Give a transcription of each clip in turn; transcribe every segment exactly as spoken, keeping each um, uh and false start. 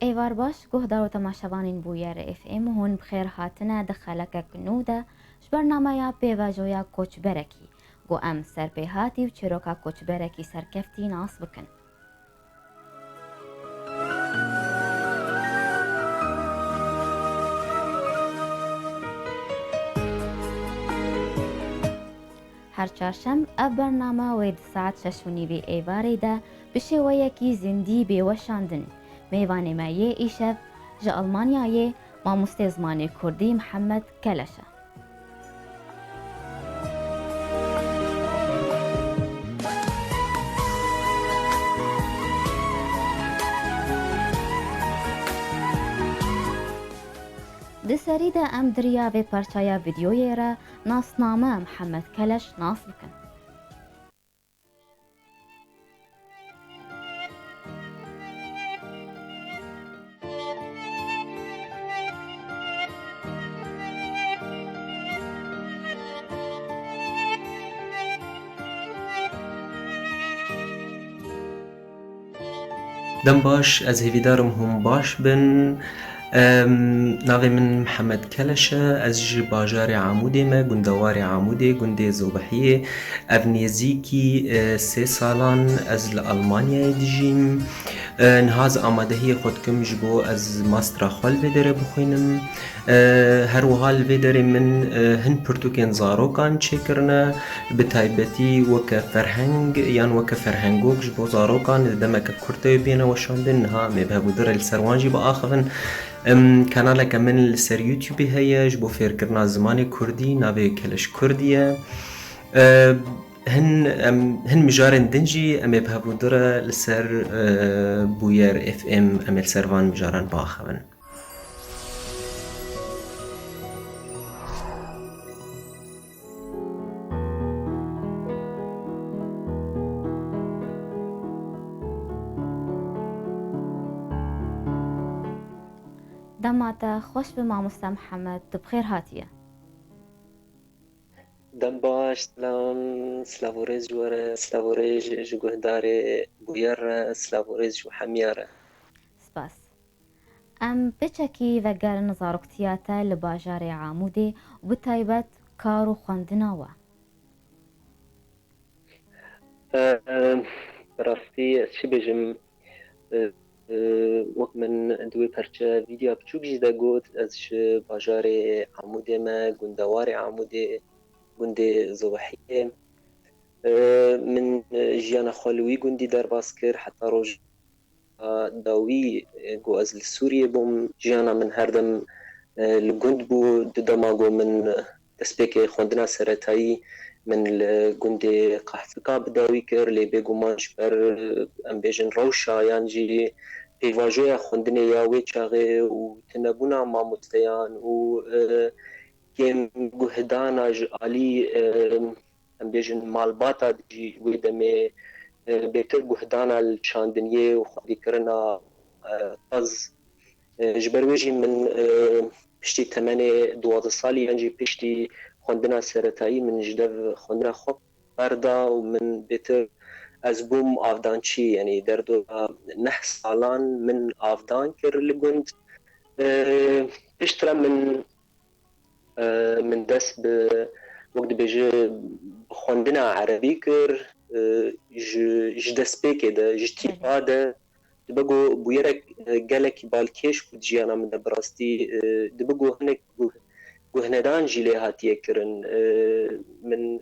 Êvar baş, guhdar û temaşevanên Bûyer F M, hûn bi xêr hatine di xelekek nû de ji bernameya pêvajoya koçberekî, ku em serpêhatî û çîroka koçberekî serkeftî nas bikin. Her çarşem ev bername wê di saet şeş û nîvê êvarê de bi şêweyekî zindî bê weşandin. Mêvanê me yê îşev ji Almanyayê, mamostê zimanê kurdî Mihemed Keleş e. Di serî de em di riya vê parçaya vîdyoyê re nasname Mihemed Keleş nas bikin. Dem baş, ez hêvîdar im hûn baş bin. Em, navê min Mihemed Keleş e, ez ji bajarê Amûdê me, gundewarê Amûdê, gundê Zobihiyê. Ev nêzîkî, e, sê salan ez li Almanyayê dijîm. E, niha ez amadehiyê xwe dikim ji bo ez mastera xwe li vê derê bixwînim. E, her wiha li vê derê min, e, hin pirtûkên zarokan çêkirine, bi taybetî weke ferheng yan weke ferhengok ji bo zarokan di demeke kurt de wê bêne weşandin. Niha em ê bi hevûdire li ser wan jî biaxivin. Em, kanaleke min li ser YouTubeê heye ji bo fêrkirina zimanê kurdî, navê Keleş Kurdî ye. E, hin, em, hin mijarên din jî em ê bi hevûdire li ser, e, Bûyer F M em ê li ser van mijaran biaxivin. Dema te xweş be mamoste Mihemed, tu bi xêr hatiye. Dem baş, silam, silav û rêz ji we re, silav û rêz ji guhdarê Bûyer re, silav û rêz ji hemiya re. Spas. Em piçekî vegerin zaroktiya te li bajarê Amûdê û bi taybet kar û xwendina we. Em, bi rastî ez çi bêjim? E, e, wek min di wê perçe vîdyoya biçûk jî de got, ez ji bajarê Amûdê me, gundewarê Amûdê, gundê Zobihiyê. E, min, e, jiyana xwe li wî gundî derbas kir, heta roj dawî, e, ku ez li Sûriyê bûm, jiyana min her dem, e, li gund bû. Di dema ku min, e, destpêkê xwendina seretayî min li gundê Qehfika bi dawî kir, lê bêguman ji ber, e, em bêjin rewşa yan jî pêvajoya xwendinê ya wê çaxê û tunebûna mamosteyan û, e, kêmguhdana ji alî, e, em bêjin malbata jî wê demê, e, bêtir guhdana li çandiniyê û xwedîkirina, e, saz. E, ji ber wê jî min, e, piştî temenê duwazdeh salî yan jî piştî xwendina seretayî min ji dev xwendina xwe berda û min bêtir ez bûm avdançî, yanî derdora neh salan min avdan kir li gund. E, piştre min, e, min dest bi, wek dibêje, bi xwendina erebî kir, e, ji, ji destpêkê de, ji tîpa de, dibe ku bûyerek, e, gelekî balkêş bû di jiyana min de bi rastî, e, dibe ku hinek guh-, guhnedan jî lê hatiye kirin. E, min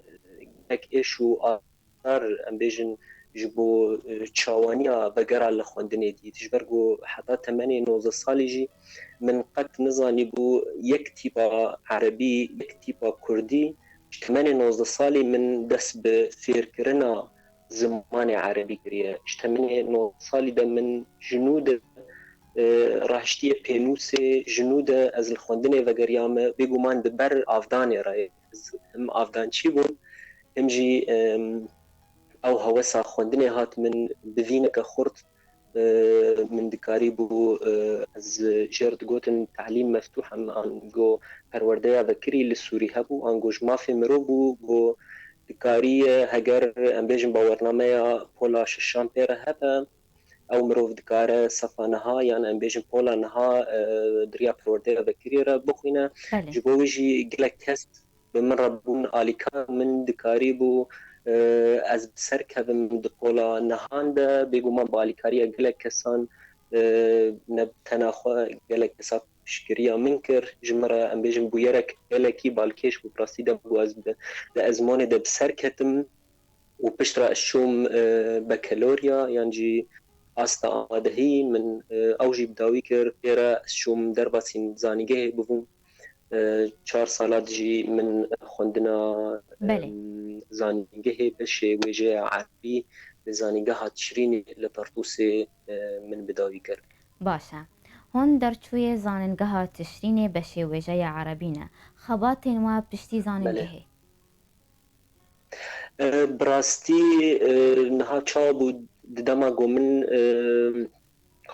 gelek êş û azar, em bêjin, ji bo, e, çawaniya vegera li xwendinê dît. Ji ber ku heta temenê nozdeh salî jî min qet nizanîbû yek tîpa erebî, yek tîpa kurdî. Ji temenê nozdeh salî min dest bi fêrkirina zimanê erebî kiriye. Ji temenê nozdeh salî de min ji nû de, e, rahiştiye pênûsê, ji nû de ez li xwendinê vegeriyame, bêguman di ber avdanê re ye. Ez him avdançî bûm, him jî, em, ew hewesa xwendinê hat min bi vîneke xurt, e, min dikarîbû, e, ez jêr digotin telîm meftûh em, ango perwerdeya vekirî li Sûrî hebû, ango ji mafê mirov bû, go dikariye, heger em bêjin bawernameya pola şeşan pê re hebe, ew mirov dikare sefa niha yan em bêjin pola niha, e, di riya perwerdeya vekirî re bixwîne. Belê. Ji bo wî jî gelek kes bi min re bûn alîkar, min dikarîbû, e, ez bi ser kevim di pola nihan de, bêguman bi alîkariya gelek kesan, e, ne bi tena xwe, gelek kesa piştgiriya min kir. Ji min re, em bêjin, bûyerek gelekî balkêş bû. Bi rastî de bû ez bi, di ezmonê de bi ser ketim û piştre ez çûm, e, bekelorya yan jî asta amadehî min, e, ew jî bi dawî kir. Pê re ez çûm derbasî zanîngehê bibûm. E, çar sala dijî min xwendina, Belê. em, zanîngehê beşê wêjeya erebî li zanîngeha Tişrînê li Tartûsê, e, min bi dawî kir. Baş e. Hûn derçûyê zanîngeha Tişrînê beşê wêjeya erebî ne. Xebatên we piştî Belê. zanîngehê? E, bi rastî, e, niha çawa bû di dema ku min, e,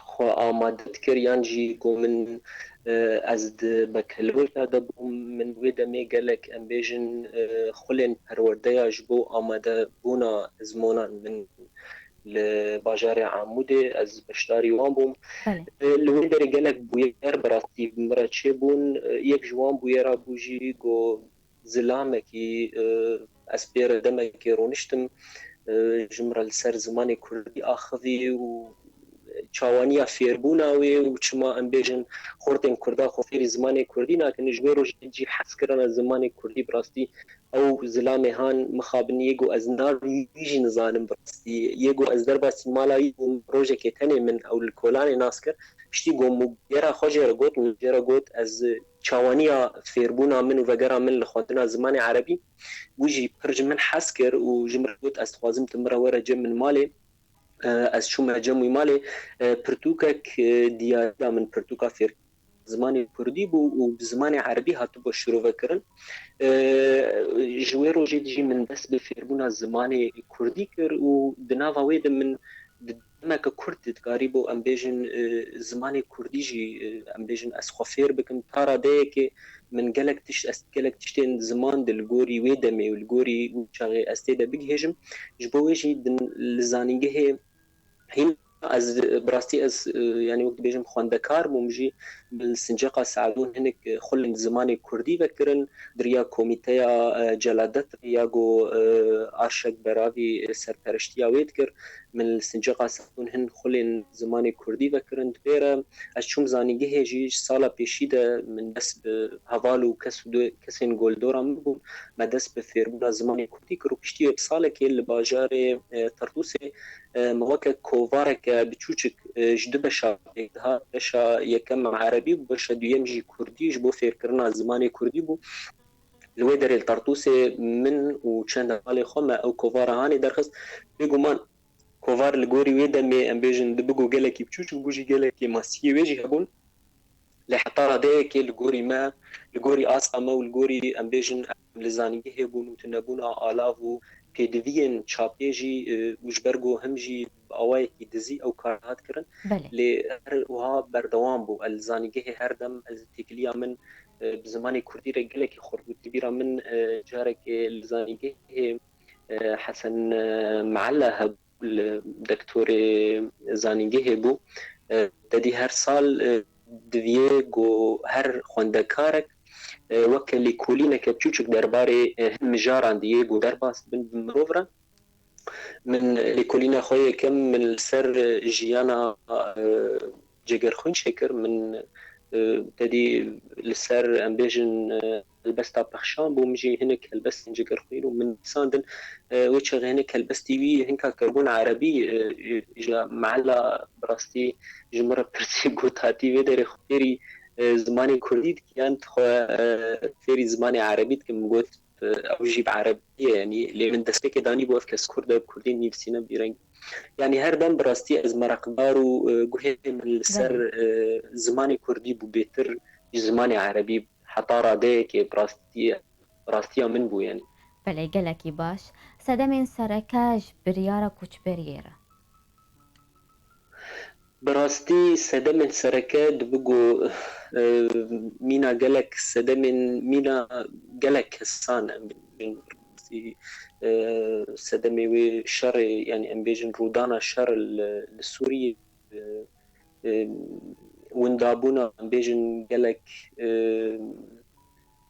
xwe amade dikir yan jî ku min, e, ez di bekelorya de bûm, min wê demê gelek, em bêjin, e, xulên perwerdeya ji bo amadebûna ezmonan min li bajarê Amûdê ez beşdarî wan bûm. Belê. E, li wê derê gelek bûyer bi rastî bi min re çêbûn. E, yek ji wan bûyera bû jî ku zilamekî, e, ez pê re demekê rûniştim, e, ji min re li ser zimanê kurdî axivî û çawaniya fêrbûna wê û çima em bêjin xortên kurda xwe fêrî zimanê kurdî nakin. Ji wê rojê jî hez kirin ez zimanê kurdî bi rastî ew zilamê han mixabin yê ku ez navê wî jî nizanim bi rastî. Yê ku ez derbasî mala wî bûm, rojekê tenê min ew li kolanê nas kir. Piştî ku min bûyera xwe jê re got, min jê re got ez çawaniya fêrbûna min û vegera min li xwendina zimanê erebî, wî jî pir ji min hez kir û ji min re got, ez dixwazim tu min re were cem min malê. E, ez çûme cem wî malê. E, pirtûkek, e, diyariya min pirtûka fêr zimanê kurdî bû û bi zimanê erebî hatibû şîrove kirin. E, ji wê rojê dijî min dest bi fêrbûna zimanê kurdî kir û di nava wê de min di demeke kurt dikarîbû, em bêjin, e, zimanê kurdî jî, e, em bêjin, ez xwe fêr bikim. Ta radeyekê min gelek tişt, ez gelek tiştên ziman de li gorî wê demê û li gorî wî çaxê ez tê de bigihêjim. Ji bo wê jî din li zanîngehê hîn ez, bi rastî ez, e, yanî wek dibêjim xwendekar bûm jî, min li Sinceqa Se'dûn hinek, e, xulên zimanê kurdî vekirin, di riya komîteya, e, Celadet ya ku, e, Arşek Beravî, e, serpereştiya wê dikir, min li Sinceqa Se'dûn hin xulên zimanê kurdî vekirin. Di vê re ez çûm zanîngehê jî, ji sala pêşî de min dest bi heval û kes û do-, kesên goldora min bûn, me dest bi fêrbûna zimanê kurdî kir û piştî wê bi salekê li bajarê, e, Tartûsê, e, me weke kovareke biçûçik, e, ji du beşa pêk dihat. Beşa yekem erebî bû, beşa duyem jî kurdî, ji bo fêrkirina zimanê kurdî bû. Li wê derê li Tartûsê min û çend hevalê xwe me ew kovara hanê derxist. Bêguman kovar li gorî wê demê, em bêjin, dibe ku gelekî biçûçik bû jî, gelekî masiyê wê jî hebûn. Lê heta radeyekê li gorî me, li gorî asta me û li gorî, em bêjin, em li zanîngehê bûn û tunebûna alav û pêdiviyên çapê jî, e, û ji ber ku him jî bi awayekî dizî ew kar hat kirin. Belê. Lê her wiha berdewam bû. Ez li zanîngehê her dem, ez têkiliya min, e, bi zimanê kurdî re gelekî xurt bû. Di bîra min, e, carekê li zanîngehê, e, Hesen, e, Meella hebû, li dektorê zanîngehê bû. E, te dî her sal, e, diviyê ku her xwendekarek, e, weke lêkolîneke biçûçik derbarê, e, hin mijaran diyê ku derbas bin bi mirov re. Min lêkolîna xwe yekem min li ser, e, jiyana, e, Cegerxwîn çêkir. Min, e, te dî li ser, em bêjin, e, helbesta pexşan bû, min jî hinek helbestên Cegerxwîn û min nivîsandin. E, wê çaxê hinek helbestî wî hinka kiribûn erebî, e, ji Meella bi rastî ji min re pirsî got, hatî vê derê xwe fêrî, e, zimanê kurdî dikî yan tu xwe, e, fêrî zimanê erebî dikî? Min got, e, ew jî bi erebî ye, yanî lê min destpêkê danîbû ev kes kurd e, bi kurdî nivîsîne bîreng. Yanî her dem bi rastî ez meraqdar û, e, guhê min li ser, Belê. e, zimanê kurdî bû bêtir ji zimanê erebî, heta radeyekê bi rastî, rastiya min bû yanî. Belê, gelekî baş. Sedemên sereke ji biryara koçberiyê re. Bi rastî sedemên sereke dibe ku, e, mîna gelek sedemên, mîna gelek kesan em bên. e, sedemê wê şerê, yanî em bêjin rûdana şer li, li Sûriyê, e, e, windabûna, em bêjin gelek, e,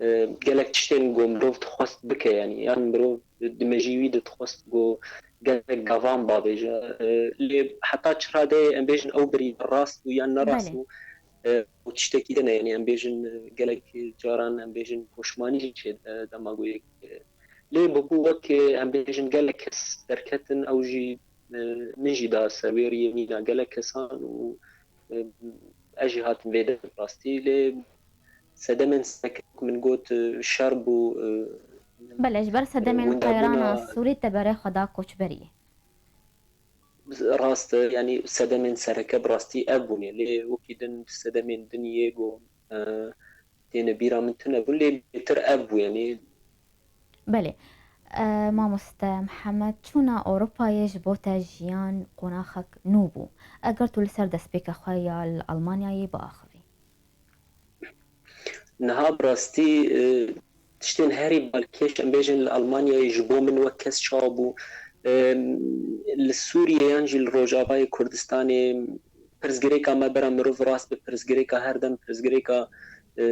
e, gelek tiştên ku mirov dixwest bike, yanî yan mirov di mejî wî de dixwest ku gelek gavan bavêje. E, lê heta çi radeyê em bêjin ew birî rast bû yan nerast Belê. bû, e, û tiştekî din e, yanî em bêjin, e, gelek caran em bêjin poşmanî jî çêdibe dema ku yek, e, lê bûbû wek, e, em bêjin gelek kes derketin, ew jî, e, min jî da serwêriyê mîna gelek kesan û, e, ez jî hatim vê derê rastî, lê sedemên sereke ku min got, e, şer bû, e, Belê, ji ber sedemên windabûna qeyrana Sûrî te berê xwe da koçberiyê. Rast e, yanî sedemên sereke bi rastî ev bûne, lê wekî din sedemên din yê ku, e, têne bîra min tune bûn, lê bêtir ev bû, yanî. Belê. E, mamoste Mihemed, çûna Ewropayê ji bo te jiyan qonaxek nû bû. Eger tu li ser destpêka xwe ya li Almanyayê biaxivî? Niha bi rastî, e, tiştên herî balkêş, em bêjin, li Almanyayê ji bo min wek kes çawa bû. E, li Sûriyê yan jî li Rojavayê Kurdistanê pirsgirêka me bera mirov rast bi pirsgirêka her dem pirsgirêka, e,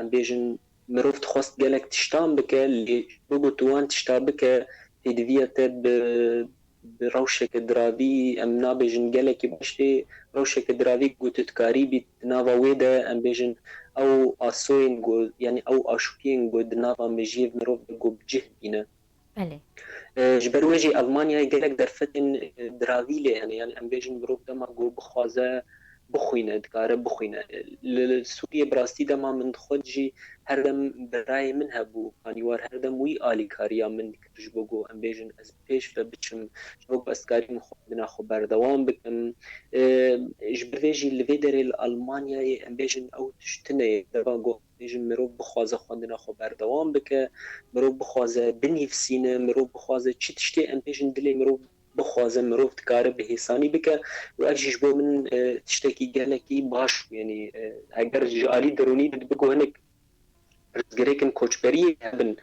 em bêjin, mirov dixwest gelek tiştan bike, lê ji bo ku tu wan tişta bike, pêdiviya te bi, bi rewşeke diravî, em nabêjin gelekî baş, lê rewşeke diravî ku tu dikarî bî di nava wê de, em bêjin, ew asoyên ku, yanî ew aşopiyên ku di nava mejiyê mirov de ku bi cih bîne. Belê. E, ji ber wê jî Almanyayê gelek derfetên, e, diravî lê hene. Yanî em bêjin mirov dema ku bixwaze bixwîne, dikare bixwîne. Li, li Sûriyê bi rastî dema min dixwet jî her dem birayê min hebû, kanî war her dem wî alîkariya min dikir ji bo ku em bêjin ez bi pêş ve biçim, ji bo ku ez dikarîbim xwendina xwe berdewam bikim. E, ji ber vê jî li vê derê li Almanyayê em bêjin ew tişt tune ye. Dema ku bêjin mirov bixwaze xwendina xwe berdewam bike, mirov bixwaze binivîsîne, mirov bixwaze çi tiştê em bêjin dilê mirov bixwaze, mirov dikare bi hêsanî bike û ev jî ji bo min, e, tiştekî gelekî baş bû. Yanî, e, eger ji alî derûnî de dibe ku hinek pirsgirêkên koçberiyê hebin,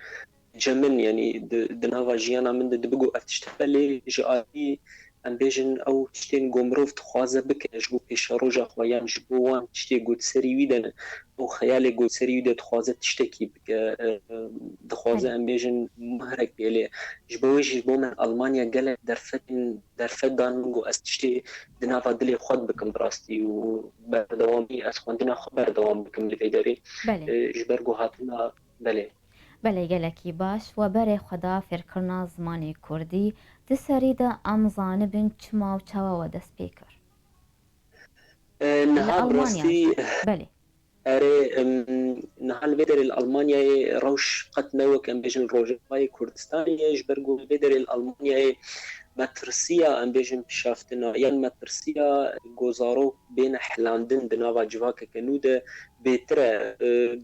ce min, yanî di, di nava jiyana min de dibe ku ev tişt hebe, lê ji alî em bêjin, ew tiştên ku mirov dixwaze bike ji bo pêşeroja xwe yan ji bo wan tiştê ku di serî wî de ne, ew xeyalê ku di serî wî de dixwaze tiştekî bike, e, dixwaze Belê. em bêjin mihrek bê lê. Ji bo wê jî ji bo min Almanya gelek derfetên, derfet dan min ku ez tiştê di nava dilê xwe dibikim bi rastî û berdewamî ez xwendina xwe berdewam bikim li vê derê. Belê. E, ji ber ku hatina, belê. Belê, gelekî baş. We berê xwe da fêrkirina zimanê kurdî. Di serî de em zanibin çima û çawa we dest pê kir? E, Li niha bi Almanya. rastî, Belê. erê, em, niha li vê derê li Almanyayê rewş qet ne wek em bêjin Rojavayê Kurdistanê ye, ji ber ku li vê derê li Almanyayê metirsiya, em bêjin, pişaftina yan metirsiya ku zarok bêne hilandin di nava civakeke nû de bêtir e. E,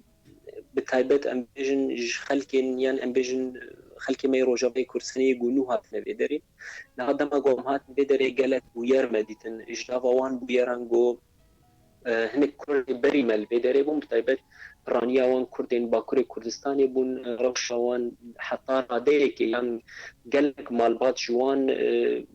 bi taybet em bêjin ji xelkên, yan em bêjin xelkê me yê Rojavayê Kurdistanê yê ku nû hatine vê derê. Niha dema ku em hatin vê derê gelek bûyer me dîtin. Ji nava wan bûyeran ku, e, hinek Kurdê berî me li vê derê bûn, bi taybet piraniya wan Kurdên Bakurê Kurdistanê bûn, e, rewşa wan heta radeyekê yan gelek malbat ji wan, e,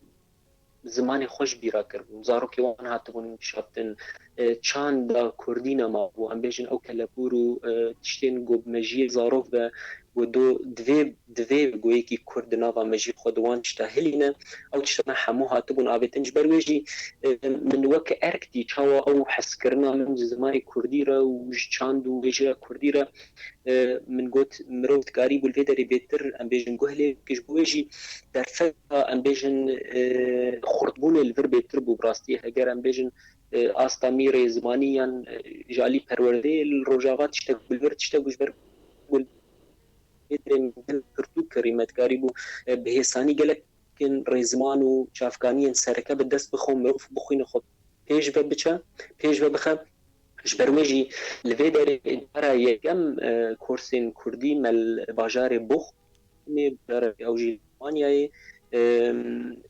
zimanê xwe ji bîra kiribû. Zarokê wan hatibûn kişaftin, e, çanda kurdî nema bû. Em bêjin ew kelepûr û, e, tiştên ku bi mejiyê zarok ve ku do divê, divê ku yekî kurd di nava mejiyê xwe di wan tişta hilîne, ew tiştana hemû hatibûn avêtin. Ji ber wê jî, e, min weke erk dî çawa ew hezkirina min ji zimanê kurdî re û ji çand û wêjeya kurdî re, e, min got, mirov dikarî bû li vê derê bêtir, em bêjin, guh lê bike. Ji bo wê jî derfeta, em bêjin, e, xurtbûnê li vir bêtir bû. Bi rastî, heger em bêjin, e, asta mîrê zimanî yan, e, ji alî perwerdeyê li Rojava tiştek bû li vir, tiştek bû ji ber ku li vê derê min gel pirtûk kirî, me dikarî bû, e, bi hêsanî gelek rêziman û çavkaniyên sereke bi dest bixwe, mirov bixwîne xwe pêş ve biçe, pêş ve bixe. Ji ber wê jî li vê derê cara yekem, e, kursên kurdî me li bajarê Bochumê, bajarê ew jî Almanyayê, e,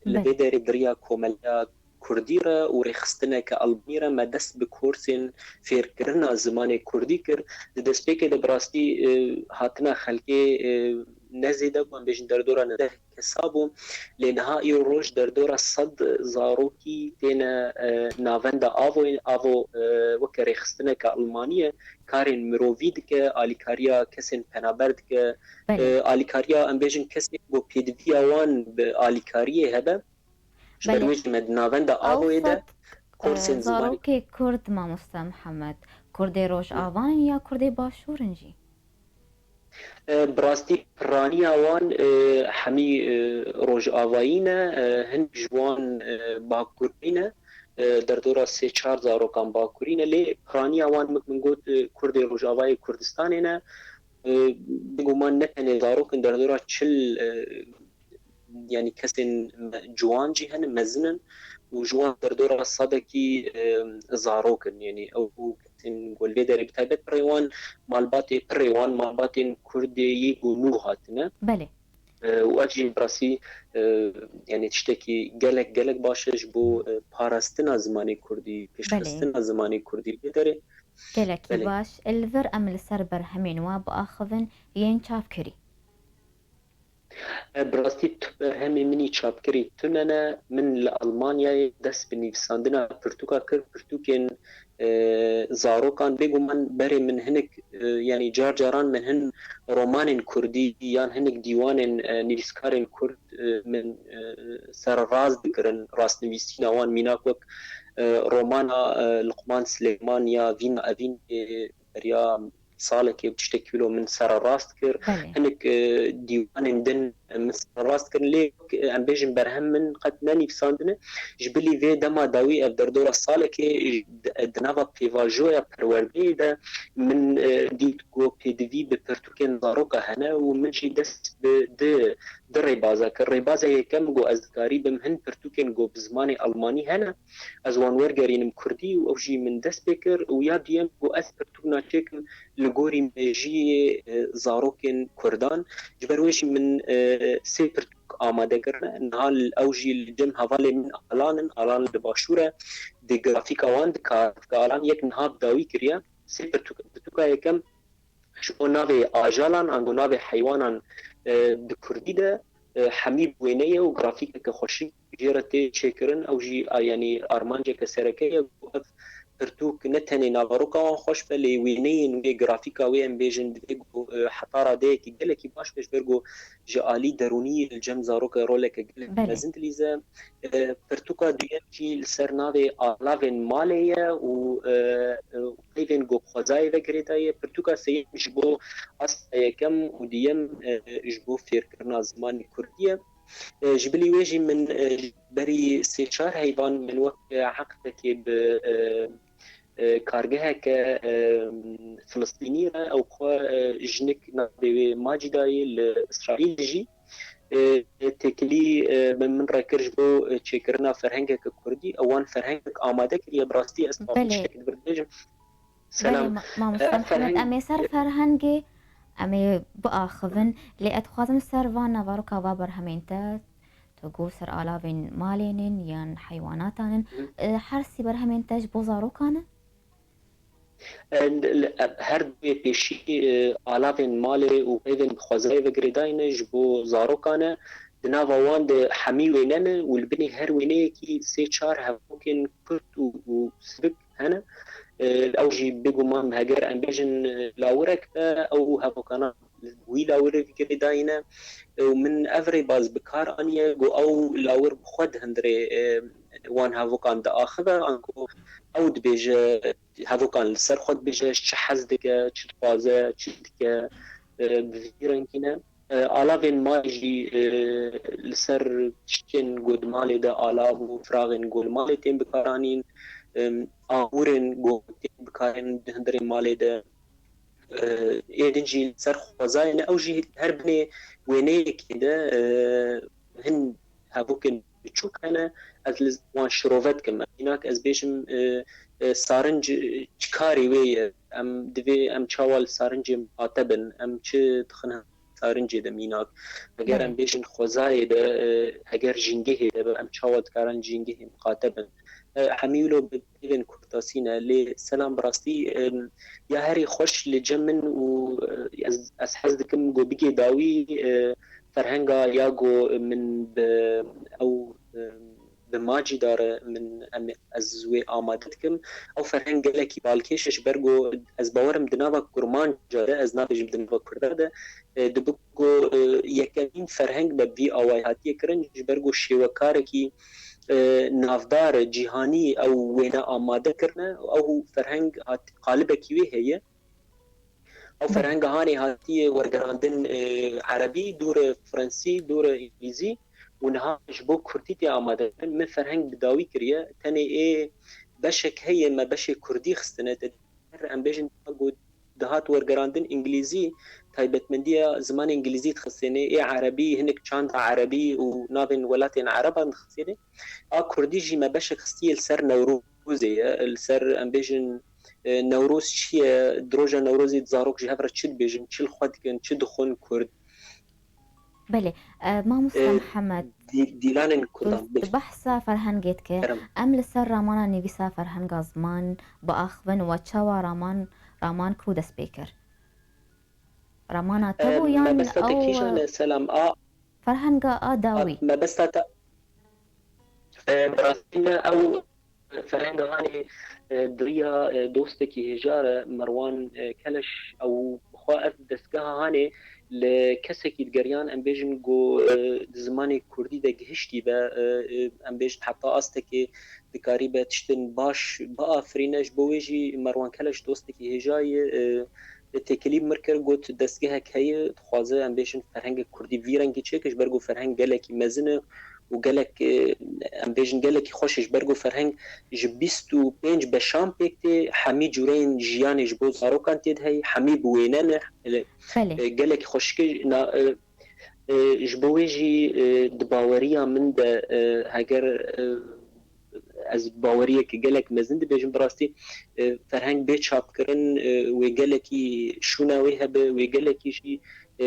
li Belê. vê derê di riya komeleya kurdî re û rêxistineke Almanî re me dest bi kursên fêrkirina zimanê kurdî kir. Di destpêkê de bi rastî, e, hatina xelkê, e, ne zêde bû, em bêjin derdora neh kesa bû. Lê niha îro roj derdora sed zarokî têne, e, navenda avo, avo, e, weke rêxistineke Almanî ye, karên mirovî dike, alîkariya kesên penaber dike, Belê. e, alîkariya, em bêjin, kesên ku pêdiviya wan bi alîkariyê hebe. Ji ber Belê. wê jî me di navenda Ew avoyê de sed, kursên e, zimanî zarokê Kurd, mamoste Mihemed, Kurdê Rojavan ya Kurdê Başûr in jî? E, bi rastî piraniya wan, e, hemî, e, rojavayî ne, e, hin ji wan, e, bakurî ne, e, derdora sê çar zarokan bakurî ne, lê piraniya wan, wek min got, e, Kurdê Rojavayê Kurdistanê ne. E, bêguman ne tenê zarok in, derdora çil, e, yanî kesên me-, ciwan jî hene, mezin in û ji wan derdora sedekî, e, zarok in. Yanî ew kesên ku li vê derê bi taybet pirê wan malbatê, pirê wan malbatên Kurdê yê ku nû hatine. Belê. E, û ev jî bi rastî, e, yanî tiştekî gelek, gelek baş e ji bo, e, parastina zimanê Kurdî, Belê. pêşxistina zimanê Kurdî li vê derê. Gelekî Belê. baş. Li vir em li ser berhemên we biaxivin yên çapkirî. E, bi rastî tu berhemê min î çapkirî tune ne. Min li Almanyayê dest bi nivîsandina pirtûka kir, pirtûkên, e, zarokan. Bêguman berê min hinek, e, yanî car caran min hin romanên kurdî yan hinek dîwanên, e, nivîskarên kurd, e, min, e, sererast dikirin, rastnivîsîna wan, mînak wek, e, romana, e, Luqman Silêman ya Vîna Evîn, e, beriya salekê û tiştekî wilo min sererast kir. Belê. Hinek, e, dîwanên din min sererast kirin, lê wek, e, em bêjin berhem min qet nenivîsandine. Ji bilî vê dema dawî ev derdora salekê, e, di nava pêvajoya perwerdeyê de min, e, dît ku pêdivî bi pirtûkên zaroka hene û min jî dest bi di, di rêbaza kir. Rêbaza yekem ku ez dikarîbim hin pirtûkên ku bi zimanê almanî hene, ez wan wergerînim kurdî û ew jî min dest pê kir û ya duyem ku ez pirtûkna çêkim li gorî mejiyê, e, zarokên kurdan. Ji ber wê jî min, e, sê pirtûk amade kirine. Niha li, ew jî li cem hevalê min Alan in. Alan li başûr e. Di grafîka wan dikar, dika Alan yek niha bi dawî kiriye. Sê pirtûk, pirtûka yekem ji bo navê ajalan, ango navê heywanan, e, bi kurdî de, e, hemî bi wêne ye û grafîkeke xweşik jê re tê çêkirin. Ew jî, a, yanî armanceke sereke ye ku ev pirtûk ne tenê naveroka wan xweş be, lê wêneyên wê, grafîka wê, em bêjin, divê ku, e, heta radeyekî gelekî baş be, ji ber ku ji alî derûnî li cem zaroka roleke gelekî Belê. mezin dilîze. E, pirtûka duyem jî li ser navê alavên malê ye û, e, e, peyvên ku bi xwezayê ve girêdayî ye. Pirtûka sêyem ji bo asta yekem û duyem, e, ji bo fêrkirina zimanê kurdî ye. E, ji bilî wê jî min, e, berî sê çar heyvan min wek, e, eqdekê bi, e, e, kargeheke, e, Filistînî re, ew xwe, e, jinik navê wê Macîda ye, li Îsraîl dijî. E, têkilî, e, min, min re kir ji bo, e, çêkirina ferhengeke kurdî. Ewan ferhengek amade kiriye, bi rastî ez Belê. tiştek dibir dibêjim. Selam. Belê, ma-, mamoste E, Mihemed, ferheng- em ê ser ferhengê, em ê biaxivin, lê ez dixwazim ser van naveroka va berhemên te, tu got ser alavên malên in yan heywanatan in. Hı. E, her sî berhemên te ji bo zarokan in? E, li, li, e, her du yê pêşî, e, alavên malê û peyvên bi xwezayê ve girêdayî ne, ji bo zarokan e. Di nava wan de hemî wêne ne û li binê her wêneyekî sê çar hevokên kurt û, û sivik hene. E, ew jî bêguman heger em bêjin, e, lawirek be, ew hevokana wî lawirê girêdayî ne. E, û min ev rêbaz bi kar aniye, ku ew lawir bi xwe di hundirê, e, wan hevokan diaxive, anku ew dibêje, hevokan li ser xwe dibêje, çi hez dike, çi dixwaze, çi dike, e, bi vî rengî ne. E, alavên malê jî, e, li ser tiştên ku di malê de alav û firaxên ku li malê tên bikaranîn, e, amûrên ku tên bikarin di hundirê malê de, e, ê din jî li ser xwezayê ne. Ew jî her binê wêneyekê de, e, hin hevokên biçûk hene, ez li wan şirove dikim. Mînak ez bêjim, e, e, sarinc, e, çi karê wê ye? Em divê, em çawa li sarincê miqate bin? Em çi dixin sarincê de mînak? Heger Belê. em bêjin xwezayê de, e, heger jîngehê de be, em çawa dikarin jîngehê miqate bin? E, hemî wilo bi peyvên kurtasî ne. Lê Selam, bi rastî, em, ya herî xweş li cem min û, e, ez, ez hez dikim ku bigê dawî, e, ferhenga ya ku min bi ew, e, bi macî dare min, em, ez wê amade dikim. Ew ferheng gelekî balkêş e, ji ber ku ez bawerim di nava kurmanca de, ez nabêjim di nava kurda de, e, dibe ku, e, yekemîn ferheng be vî awayî hatiye kirin, ji ber ku şêwekarekî, e, navdar, cîhanî ew wêne amade kirine. Ew ferheng hat-, qalibekî wê heye. Ew Belê. ferhenga hanê hatiye wergerandin, e, erebî, dûre fransî, dûre îngilîzî û niha ji bo kurdî tê amade kirin. Min ferheng bi dawî kiriye. Tenê ê beşek heye me beşê kurdî xistine. Te her em bêjin ku dihat wergerandin îngilîzî, taybetmendiya zimanê îngilîzî dixistêne, ê erebî, hinek çanda erebî û navên welatên ereban dixistêne. A kurdî jî me beşek xistiye li ser Newrozê ye, li ser, em bêjin, e, Newroz çi ye, di roja Newrozê di zarok ji hev re çi dibêjin, çi li xwe dikin, çi dixwin kurd. Belê, e, mamosta E, Mihemed, dî-, dîlanên tu, kurdan, tu bêjin. behsa ferhengê dike. Kerem. Em li ser ramana nivîsa ferhenga ziman biaxivin we çawa raman, raman ku dest pê kir? Ramana te E, bû yan mebesta te ew, kîjan e, Selam? A, ferhenga a a, dawî? mebesta te, e, bi rastî ne ew ferhenga hanê, e, di riya, e, dostekî hêja re, Merwan, e, Keleş, ew bi xwe ev destgeha hanê li kesekî digeriyan, em bêjin ku, e, di zimanê kurdî de gihiştî be, e, e, em bêjin heta astekê dikarî be tiştin baş biafirîne. Ji bo wê jî Merwan Keleş dostekî hêja ye, e, têkilî bi min kir, got, destgehek heye, dixwaze, em bêjin, ferhengek kurdî vî rengî çêke, ji ber ku ferheng gelekî mezin e û gelek, e, em bêjin, gelekî xweş e, ji ber ku ferheng ji bîst û pênc beşan pêk tê, hemî cûreyên jiyanê ji bo zarokan tê de heye, hemî bi wêne ne. Belê. E, gelekî xweşik e, na, e, e, ji bo wê jî, e, di baweriya min de, e, heger, e, ez baweriyeke gelek mezin dibêjim, bi rastî, e, ferheng bê çapkirin, e, wê gelekî şûna wê hebe, wê gelekî jî, e,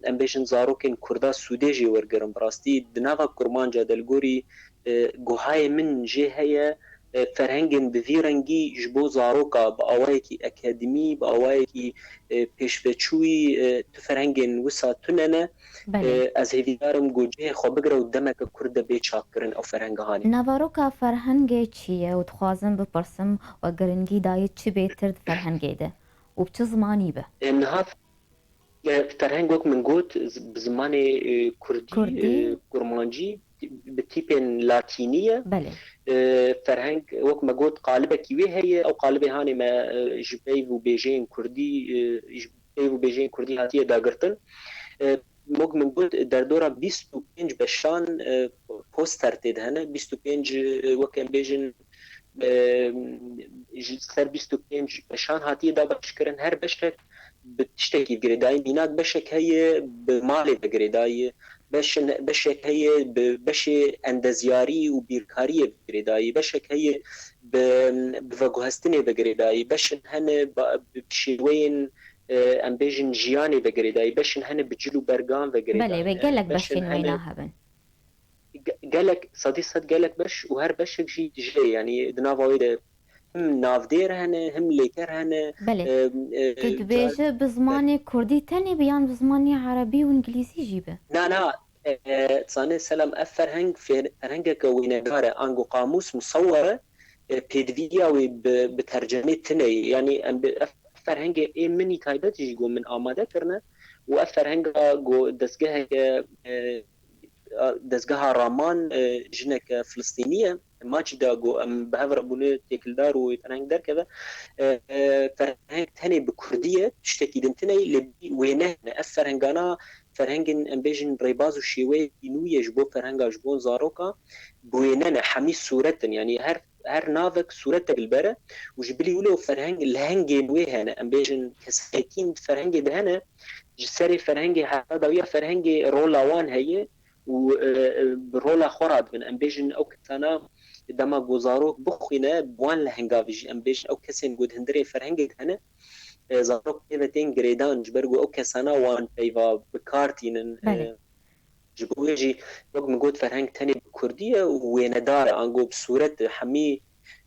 em bêjin zarokên kurda sûdê jê wergirin. Bi rastî di nava kurmanca de li gorî, e, guhayê min jê heye, e, ferhengên bi vî rengî ji bo zaroka bi awayekî akademî, bi awayekî, e, pêşveçûyî, e, tu ferhengên wisa tune ne. Belê. E, ez hêvîdar im ku cihê xwe bigire û demeke kurt de bê çapkirin ew ferhenga hanê. Naveroka ferhengê çi ye û dixwazim bipirsim, we giringî dayî çi bêtir di ferhengê de û bi çi zimanî be? E, niha, e, ferheng wek min got, z-, bi zimanê, e, kurdî, Kurdî. e, kurmancî, bi tîpên latînî ye. Belê. E, ferheng, wek me got, qalibekî wê heye. Ew qalibê hanê me, e, ji peyv û bêjeyên kurdî, e, ji peyv û bêjeyên kurdî hatiye dagirtin. E, wek min got, derdora bîst û pênc beşan, e, poster tê de hene. Bîst û pênc, e, wek em bêjin, e, ji ser bîst û pênc beşan hatiye dabeşkirin. Her beşek bi tiştekî girêdayî. Mînak, beşek heye bi malê ve girêdayî. Beşin, beşek heye bi beşê endezyarî û bîrkariyê ve girêdayî. Beşek heye bi, bi veguhestinê ve girêdayî. Beşin hene ba-, bi şêweyên, e, em bêjin, jiyanê ve girêdayî. Beşin hene bi cil û bergan ve girêdayî. Belê, ve gelek beşên hene wêna hebin. Ge-, gelek, sedî sed gelek beş û her beşek jî dijê, yanî di nava wê de him navdêr hene, him lêker hene. Belê. E, e, Tu dibêje bi zimanê kurdî tenê bi yan bi zimanê erebî û îngilîzî jî bi? Na, na, e, e, zanê Selam, ev ferheng, fer-, ferhengeke wênedar e, ango qamûs musewwer e, e, pêdiviya wê bi, bi tercemê tune ye. Yanî em bi, ev ferhengê ê min î taybet jî ku min amade kirine û ev ferhenga ku destgeheke, e, a, destgeha Raman, e, jineke Filistînî ye. Macîda ku em bi hev re bûne têkildar û wê ferheng derkeve. E, e, ferheng tenê bi kurdî ye, tiştekî din tune ye, lê wêne hene. Ev ferhengana ferhengên, em bêjin, rêbaz û şêweyekî nû ye ji bo ferhenga, ji bo zaroka, bi wêne ne, hemî sûret in. Yanî her, her navek sûretek li ber e û ji bilî wilo ferheng, lehengên wê hene. Em bêjin, kesayetiyên di ferhengê de hene, ji serê ferhengê heta dawiya ferhengê rola wan heye û, e, e, bi rola xwe radibin. Em bêjin, ew kesana dema ku zarok bixwîne, bi wan lehenga ve jî, em bêjin, ew kesên ku di hundirê ferhengê de hene, e, zarok pê ve tên girêdan, ji ber ku ew kesana wan peyva bi kar tînin, e, Belê. Ji bo wê jî, wek min got, ferheng tenê bi kurdî ye û wênedar e, ango bi sûret hemî,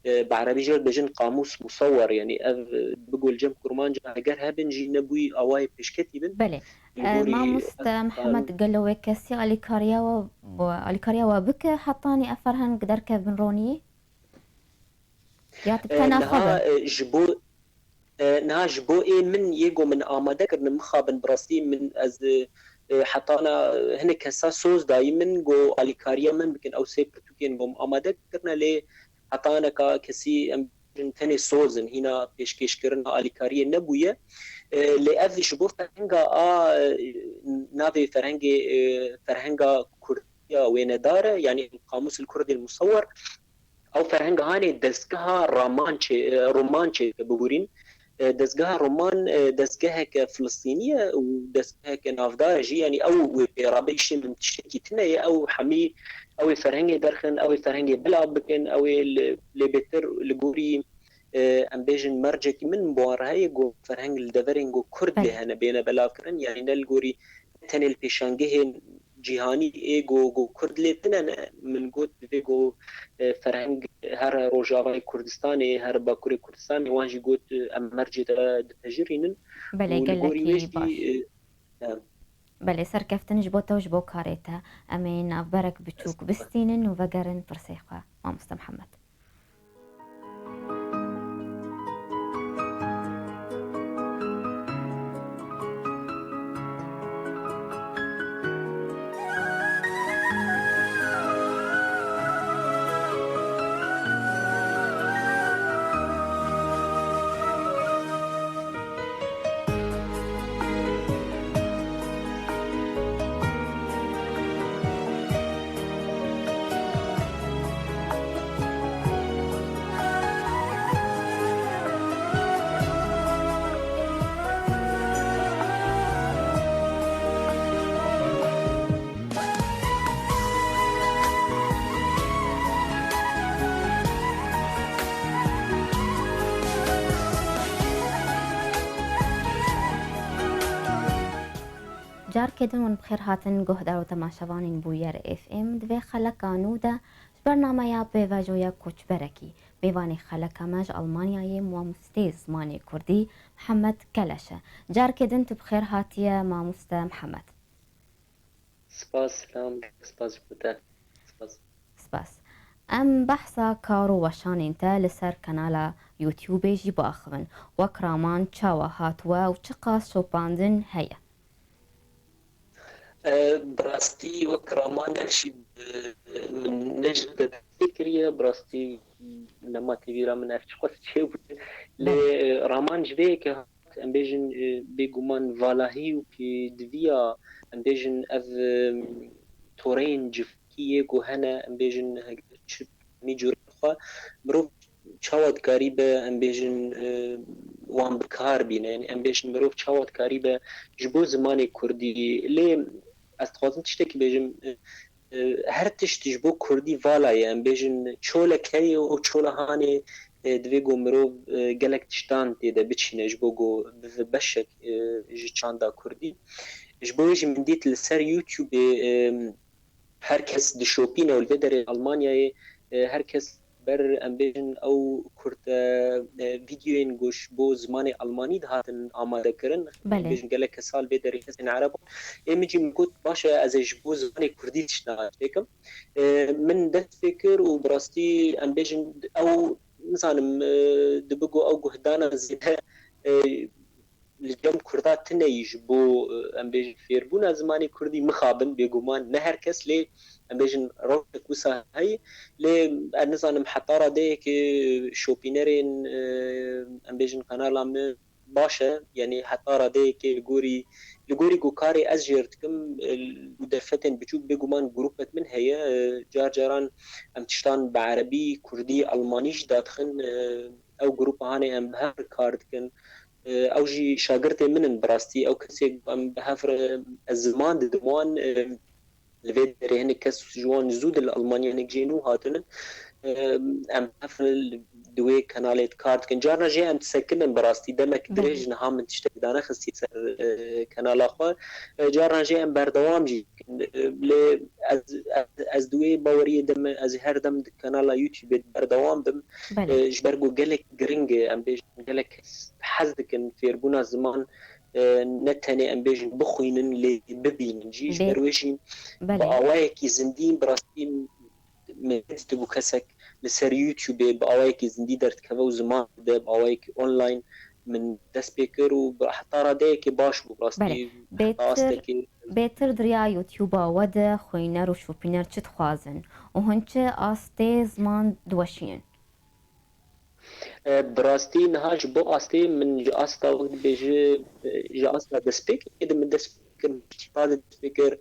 e, bi erebî jê re dibêjin qamûs musewwer, yanî ev, e, bi gol cem kurmanca heger hebin jî nebûyî awayê pêşketî bin. Belê. Li E, gorî Mamoste ev Mihemed, gelo wê kesî alîkariya we, alîkariya we bike hetanî ev ferheng derkevbin roniyê? Ya tu E, tena xwe niha, be? e, ji bo, e, niha ji bo ê min yê go min amade kirine, mixabin bi rastî min ez, e, e, hetana, e, hinek kesa soz dayî min go alîkariya min bikin, ew sê pirtûkên go min amade kirine, lê hetaneka kesî em bêjin tenê soz in, hîna pêşkêşkirina alîkariyê nebûye. E, lê ev ji bo ferhenga a, e, navê ferhengê, e, ferhenga kurdiya wênedar e, yanî Qamûs el Kurdî el Musewwer. Ew ferhenga hanê dezgeha Ramançê, e, Romançê ke bibûrîn. E, dezgeha Roman, e, dezgeheke Filistînî ye û dezgeheke navdar e jî, yanî ew wê pê rabe îşê min tiştekî tune ye, ew hemî, ew ê ferhengê derxin, ew ê ferhengê belav bikin, ew ê li, lê bêtir li gorî, e, em bêjin mercekî min bi wan re heye, ku ferheng li deverên ku Kurd lê Belê. hene bêne belavkirin, yanî ne li gorî tenê li pêşangehên cîhanî ê ku, ku Kurd lê tune ne, min got divê ku, e, ferheng her Rojavayê Kurdistanê, her Bakurê Kurdistanê, wan jî got, e, em mercê te dipejirînin. Belê, Û li gorî wê gelekî jî, baş. e, e, Belê, serkeftin ji bo te û ji bo karê te. Em ê navberek biçûk bistînin û vegerin pirsê xwe. Mamoste Mihemed. Carkê din hûn bi xêr hatin guhdar û temaşevanên Bûyer F M. Di vê xeleka nû de ji bernameya Pêvajoya Koçberekî, mêvanê xeleka me ji Almanyayê mamostê zimanê kurdî Mihemed Keleş e. Carkê din tu bi xêr hatiye mamoste Mihemed. Spas, selam, spas ji bo te. Spas. Spas. Em behsa kar û weşanên te li ser kanala YouTubeê jî biaxivin. Wek Raman çawa hat we û çiqas şopandin heye? E, bi rastî wek Raman ev jî, e, min ne ji te destpê kiriye, bi rastî nema T V ra min ev çiqas çêbûye. Lê, Belê. e, Raman ji vê yekê em bêjin, e, bêguman valahî û pêdiviya, em bêjin ev, e, toreyên civakî yê ku hene, em bêjin he-, çi mî cûrê xwe mirov çawa dikarîbe, em bêjin, e, wan bi kar bîne, yanî em bêjin mirov çawa dikarîbe ji bo zimanê kurdî. Lê ez dixwazim tiştekî bêjim, e, e, her tişt ji bo kurdî vala ye. Em bêjin çolek heye û çola hanê, e, divê ku mirov, e, gelek tiştan tê de biçîne ji bo ku bibe beşek, e, ji çanda kurdî. Ji bo wê jî min dît li ser YouTubeê, e, her kes dişopîne û li vê derê Almanyayê, e, her kes ber, em bêjin, ew kurte, e, vîdeoyên ku ji bo zimanê Almanî dihatin amade kirin. Em Belê. bêjin gelek kes li vê derê kesên Ereb. Ê min jî min got, baş e, ez ê ji bo zimanê kurdî tiştna çêkim. E, min dest pê kir û bi rastî em bêjin ew, nizanim, e, dibe ku ew guhdana zêde, e, li cem kurda tune yî ji bo, e, em bêjin fêrbûna zimanê kurdî mixabin, bêguman ne her kes, lê em bêjin rewşek wisa heye. Lê ez nizanim heta radeyekê şopînerên, e, em bêjin kanala min baş e, yanî heta radeyekê li gorî, li gorî ku karê ez jêr dikim, e, û derfetên biçûk bêguman grûpek min heye, e, car caran em tiştan bi erebî, kurdî, almanî jî dadixin, e, ew grûpa hanê em bi hev re kar dikin. E, ew jî şagirtê min in bi rastî. Ew kesê em bi hev re ez ziman didim wan, e, li vê derê hinek kes ji wan zû di li Almanya hinek jê nû hatinin. e, em hev di wê kanalê kar dikin. Carna jî em disekinin, bi rastî demek Belê. dirêj niha min tiştek danexistî ser, e, kanala xwe. E, carna jî em berdewam jî dikin. E, lê ez, ez, ez di wê baweriyê de me, ez her dem di kanala YouTube berdewam bim. Belê. E, ji ber ku gelek giring e, em bêjin gelek kes hez dikin fêrbûna ziman, e, ne tenê em bêjin bixwînin, lê bibînin jî. Ji Bê- ber wê jî Belê. bi awayekî zindî, bi rastî min dibû kesek li ser YouTubeê bi awayekî zindî derdikeve û ziman dide, bi awayekî online min dest pê kir û bi heta radeyekê baş bû, bi rastî Belê. heta Bêtir, astekê. bêtir di riya YouTube'a we de xwîner û şopîner çi dixwazin û hûn çi astê ziman diweşînin? E, bi rastî niha ji bo astê min ji asta wek dibêje, e, ji asta destpêkê de min dest pê kir, ji tîpa de dest pê kir.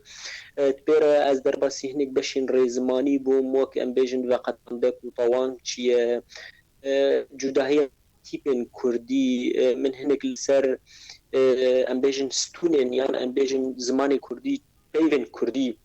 E, di pê re ez derbasî hinek beşên rêzimanî bûm, wek em bêjin veqetan bek û tawang çi ye. E, cudahiya tîpên kurdî, e, min hinek li ser, e, em bêjin stûnên yan em bêjin zimanê kurdî, peyvên kurdî,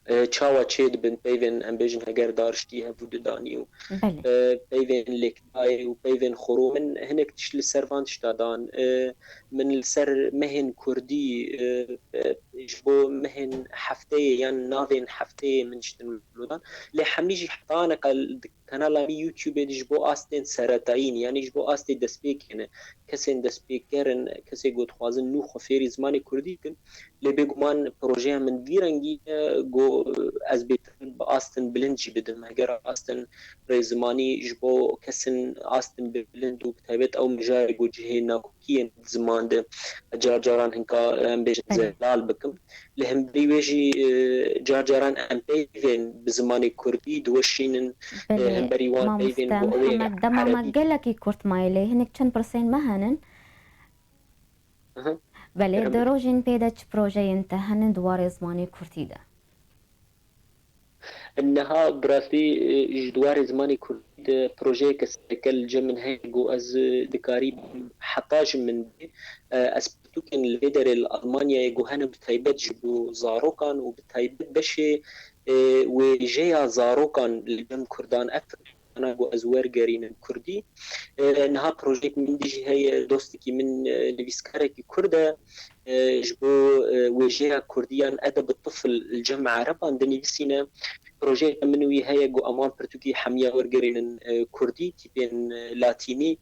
e, çawa çêdibin, peyvên, em bêjin, heger dariştî hev û didanî û, Belê. e, peyvên lêkdayê û peyvên xurû, min hinek tişt li ser van tişta dan. E, min li ser mehên kurdî, e, e, ji bo mehên hefteyê yan navên hefteyê min tiştin wilo dan. Lê hemî jî heta aneka di kanala min YouTubeê de ji bo astên seretayî ne, yanî ji bo astê destpêkê ne. Kesên destpêker in, kesê ku dixwazin nû xwe fêrî zimanê kurdî bikin. Lê bêguman projeya min vî rengî ye ku ez bêtir bi astin bilind jî bidim. Heger astin rêzimanî ji bo kesin astin bilind û bi taybet ew mijarê ku cihê nakokiyên ziman de car caran hinka, em bêjin, Belê. zelal bikim. Li hemberî wê jî, e, car caran em peyvên bi zimanê kurdî diweşînin, e, Belê, hemberî wan peyvên mamoste ku ew ê Mihemed, dema me erebî. gelekî kurt maye lê hinek çend pirsên me henin. Aha. Belê, Kerem di bike. rojên pê de çi projeyên te henin di warê zimanê kurdî de? Niha bi rastî, e, ji di warê zimanê kurdî de projeyeke sereke li cem min heye ku ez, e, dikarî heta ji min bê, e, ez pirtûkên li vê derê li Almanyayê ku hene bi taybet ji bo zarokan û bi taybet beşê, e, wêjeya zarokan li cem kurdan, ev pirtûkana ku ez wergerînim kurdî. E, niha projeyek min dî jî heye, dostekî min, e, nivîskarekî kurd e, e, ji bo, e, wêjeya kurdî yan edeb tifl li cem ereban dinivîsîne. Projeyeke min wî heye ku em wan pirtûkî hemiya wergerînin, e, kurdî, tîpên, e, latînî.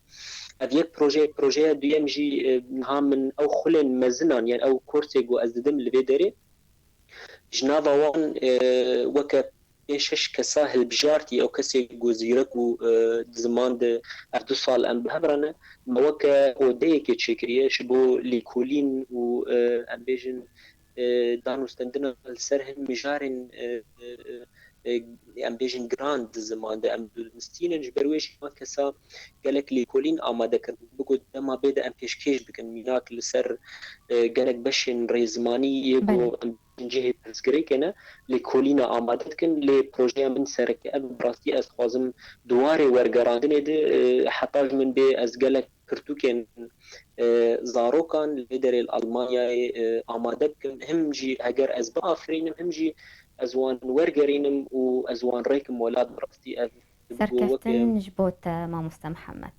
Ev yek proje, projeya duyem jî, e, niha min ew xulên mezinan, yan ew kursê ku ez didim li vê derê, ji nava wan, e, weke pênc şeş kesa hilbijartî, ew kesê ku zîrek û, e, di ziman de ev du sal em bi hev re ne, me weke odeyekê çêkiriye ji bo lêkolîn û, e, em bêjin, e, danûstendina li ser hin mijarên, e, e, e, e, em bêjin giran di ziman de em dinivîsînin. Ji ber wê jî me kesa gelek lêkolîn amade kirin. Biko dema bê de em pêşkêş bikin. Mînak li ser, e, gelek beşên rêzimanî yê ku Belê. em cihê pirsgirêkê ne, lêkolîna amade dikin. Lê projeya min sereke ev, bi rastî ez dixwazim di warê wergerandinê de, e, heta ji min bê ez gelek pirtûkên, e, zarokan li vê derê li Almanyayê, e, amade bikim. Him jî heger ez biafirînim, him jî ez wan wergerînim û ez wan rêkim welat. Bi rastî ev Serkeftin ji bo te, mamoste Mihemed.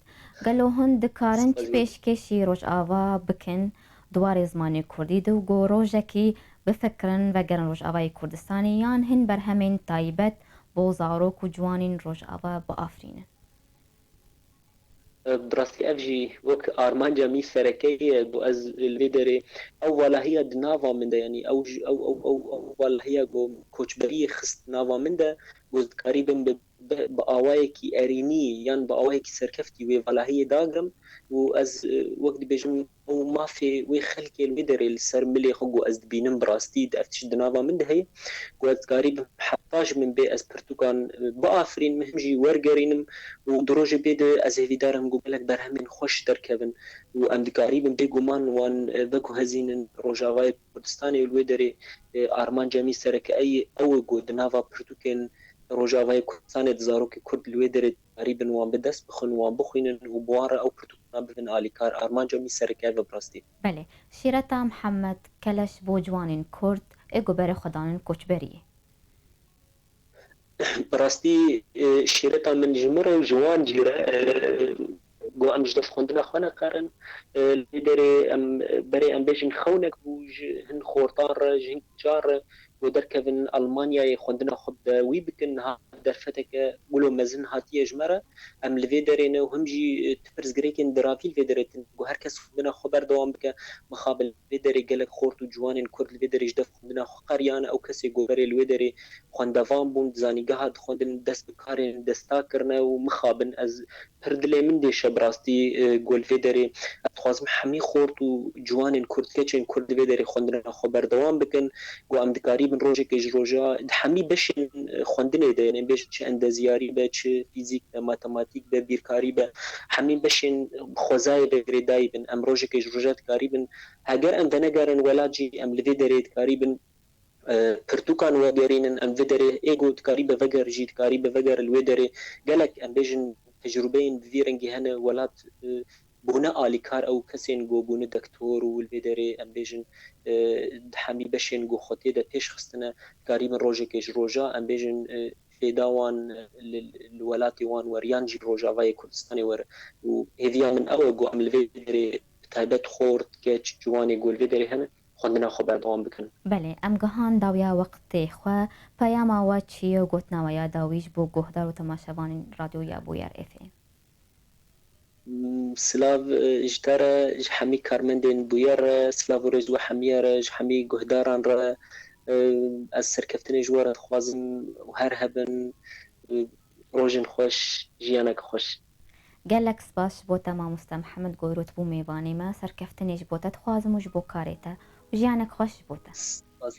Gelo hûn dikarin çi pêşkêşî Rojava bikin di warê zimanê kurdî de û ku rojekî bifikirin vegerin Rojavayê Kurdistanê yan hin berhemên taybet bo zarok û ciwanên Rojava biafirînin? Bi rastî ev jî wek armanca min sereke ye, ku ez li vê derê ew valahiya di nava min de, yanî ew ji, ew, ew, ew, ew valahiya ku koçberiyê xist nava min de, ku ez dikarîbim bi, bi, bi awayekî erênî yan bi awayekî serkeftî wê valahiyê dagirim û ez, e, wek dibêjim, ew mafê wê xelkê li wê derê li ser milê xwe ku ez dibînim bi rastî di ev tişt di nava min de heye, ku ez dikarîbim heta ji min bê ez pirtûkan, e, biafirînim, him jî wergerînim û di rojê bê de ez hêvîdar im ku gelek berhemên xweş derkevin û em dikarîbin bêguman wan, e, veguhezînin Rojavayê Kurdistanê û li wê derê, e, armanca min sereke ey, ew e ku di nava pirtûkên Rojavayê Kurdistanê di zarokê Kurd li wê derê dikarîbin wan bi dest bixin, wan bixwînin û bi wan re ew pirtûkana bibin alîkar. Armanca min sereke ev e bi rastî. Belê. Şîreta Mihemed Keleş bo ciwanên Kurd ê ku berê xwe danin koçberiyê. Bi rastî, e, şîreta min ji min re û ji wan cî re, e, got em ji dest xwendina xwe neqerin. E, li vê derê em, berê em bêjin xewnek bû ji hin xortan re, ji hin kûçan re, got derkevin Almanyayê xwendina xwe bi dawî bikin. Niha derfeteke wilo mezin hatiye ji me re. Em li vê derê ne û him jî, e, tu pirsgirêkên diravî li vê derê tune. Got her kes xwendina xwe berdewam bike. Mixabin li vê derê gelek xort û ciwanên Kurd li vê derê ji dest xwendina xwe qeriyane. Ew kesê got berê li wê derê xwendevan bûn, di zanîngeha dixwendin, dest bi karên desta kirine û mixabin ez pir dilê min dêşe bi rastî, e, got li vê derê. Ez dixwazim hemî xort û ciwanên Kurd, keçên Kurd li vê derê xwendina xwe berdewam bikin. Got em dikarîbin rojekê ji roja di hemî beşên, e, xwendinê de, yanî em bêjin çi endezyarî be, çi fîzîk be, matematîk be, bîrkarî be, hemî beşên xwezayê vê girêdayî bin. Em rojekê ji roja dikarîbin, heger em venegerin welat jî, em li vê derê dikarîbin, e, pirtûkan wegerînin, em vê derê ê got dikarîbe veger jî, dikarîbe veger li wê derê. Gelek, em bêjin, tecrûbeyên bi vî rengî hene, welat, e, bûne alîkar ew kesên ku bûne dektor û li vê derê, em bêjin, e, di hemî beşên ku xwe tê de pêş xistine, dikarîbin rojekê ji roja, em bêjin, e, fêda wan, e, li, li welatê wan wer yan jî Rojavayê Kurdistanê wer û hêviya min ew e ku em li vê derê bi taybet xort, keç, ciwanê ku li vê derê hene, xwendina xwe berdewam bikin. Belê, em gihan dawiya wextê xwe. Peyama we çi ye û gotina we ya dawî ji bo guhdar û temaşevanên Radyoya Bûyer F M? Mm, silav, e, ji te re, ji hemî karmendên Bûyer re, silav û rêz we hemiye re, ji hemî guhdaran re. E, ez serkeftinê ji we re dixwazim û her hebin. E, rojên xweş, jiyanek xweş. Gelek spas ji bo te mamoste Mihemed Goyrot bû mêvanê me. Serkeftinê ji bo te dixwazim û ji bo karê te. Û jiyanek xweş ji bo te. Spas.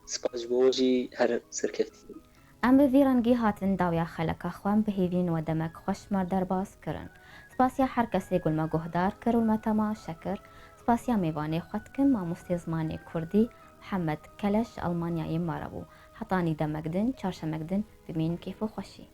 Spas ji bo we jî, her serkeftî. Em bi vî rengî hatin dawiya xeleka xwe, em bi hêvî we demek xweş me derbas kirin. Spasiya her kesê ku li me guhdar kir û li me temaşe kir. Spasiya mêvanê xwe dikim, mamostê zimanê kurdî Mihemed Keleş ji Almanyayê me re bû. Hetanî demek din, çarşemek din, bimînin kêf û xweşî.